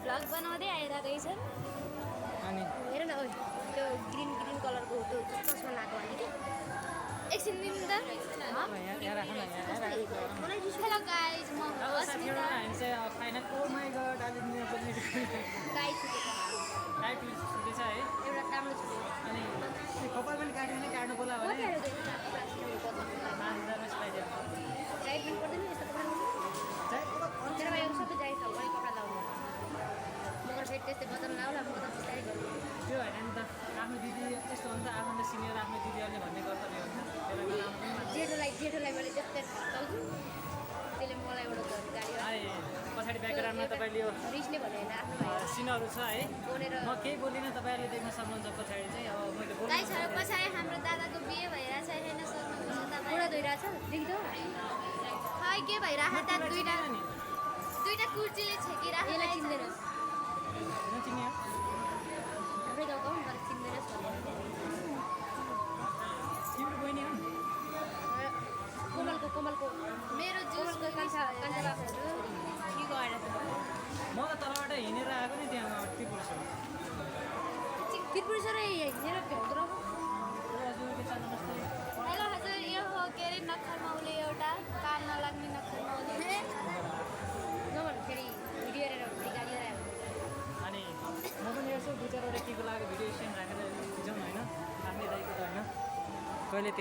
vlog बनाउँदै आइरहेको रहेछन् अनि हेर न त्यो ग्रिन ग्रिन कलरको त्यो चस्मा लगाएको भने कि एकछिन दिनु त यहाँ राख न हेलो गाइज म अस्मिता हामी चाहिँ फाइनल ओ माई गड आज गाई छुटेको टाइप छुटेछ है एउटा राम्रो छुटेको अनि कपाल पनि काट्यो भने काट्नु पर्ला भने गाइड पनि पर्दैन यस्तो कपडा मेरो भाइको सबै जाइज छ मैले कपडा लाउनु मगर फेरि त्यस्तै बदन लाउला म त बिस्तारै गर्छु त्यो होइन नि त आफ्नो दिदी यस्तो हो नि त आफ्नो सिनियर आफ्नो दिदीहरूले भन्ने कर्तव्य हुन्छ जेठोलाई मैले त्यस्तै फर्काउँछु त्यसले मलाई एउटा गाडी है पछाडि ब्याकग्राउन्डमा तपाईँले यो रिसले भने होइन आफ्नो भाइ सिनहरू छ है बोलेर म केही बोलिनँ तपाईँहरूले देख्न सक्नुहुन्छ पछाडि चाहिँ अब मैले गाई छ पछाडि हाम्रो दादाको बिहे भइरहेछ हेर्न सक्नुहुन्छ तपाईँ बुढा धोइरहेछ देख्दो खै के भइरहेछ त्यहाँ दुईटा कुर्चीले छेकिरहेको यसलाई चिन्दैन नचिने हाम्रै गाउँको तर चिन्दैन तिम्रो बहिनी हो कोमलको मेरो जुसको कान्छा बाबुहरू के गएर म त तलबाट हिँडेर आएको नि त्यहाँ त्रिपुरेश्वर त्रिपुरेश्वर हिँडेर भ्याउँदो हजुर के छ नमस्ते हेलो हजुर यो हो के अरे नक्खरमा उसले एउटा कान नलाग्ने नक्खरमा उसले नभन्नु फेरि भिडियो हेरेर गाडी हेरेर अनि म पनि हेर्छु दुई चारवटा केको लागि भिडियो स्ट्यान्ड राखेर जाउँ होइन आफ्नै दाइको त होइन कहिले त्यही